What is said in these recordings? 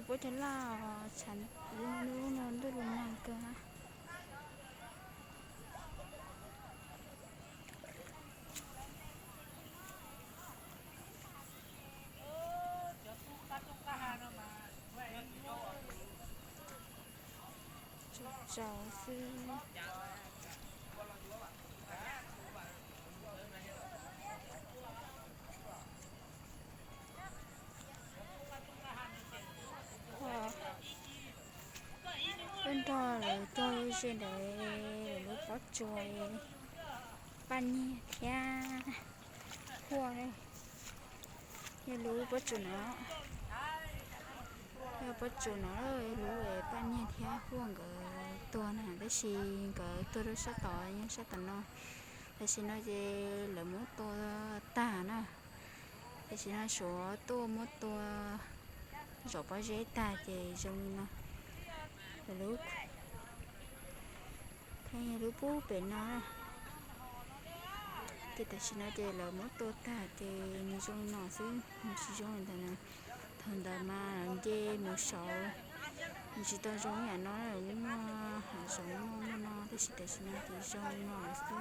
Puab cov laj tshav lub no ntuj lug nag kawg na. Tsaus xwb. Tuaj nrog lawv cog ze ntawd lawv lub pob tsuas, Paj Nyiag thiab Huaj. Yog lub pob tsuas no, yog pob tsuas no, lub Paj Nyiag thiab Huaj nkawd tuag na, tab sis nkawd tuag rau sab tod, yog sab tom no. Tam sim no ces lawv muab tua tag na. Tam sim no suav tuaj muab tua zaum pob zeb tag ces zoo li no. Lub, lub pub pem no na. Ces tam sim no ces lawv muab tua tag ces nws zoo li no xwb, nws tsis zoo li ntawd. Thaum ntawd mas nce mus saud, nws tsis tau zoo ib yam no, muaj hav zoov muaj muaj no, tab sis tam sim no ces zoo li no lawm xwb.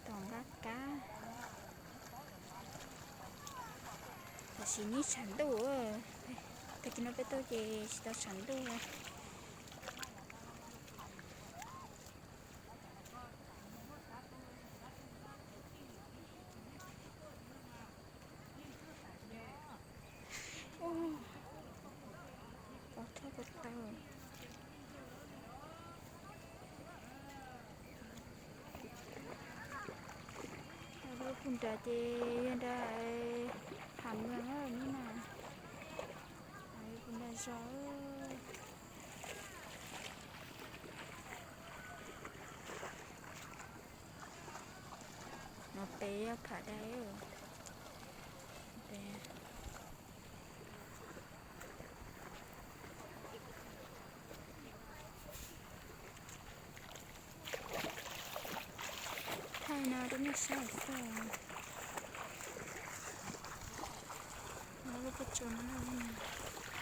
Tom nqaj kab. Tam sim no tshav ntuj, tag kis no peb tuaj ces tsis tau tshav ntuj. Pov thawj ko taw. Lub pug nrad ces yog nrad Tham Meeg na, yog pug nrad zos. No pem yog Pham Dai. Thaij no rau nej saib xwb. No lub pob tsuas no na.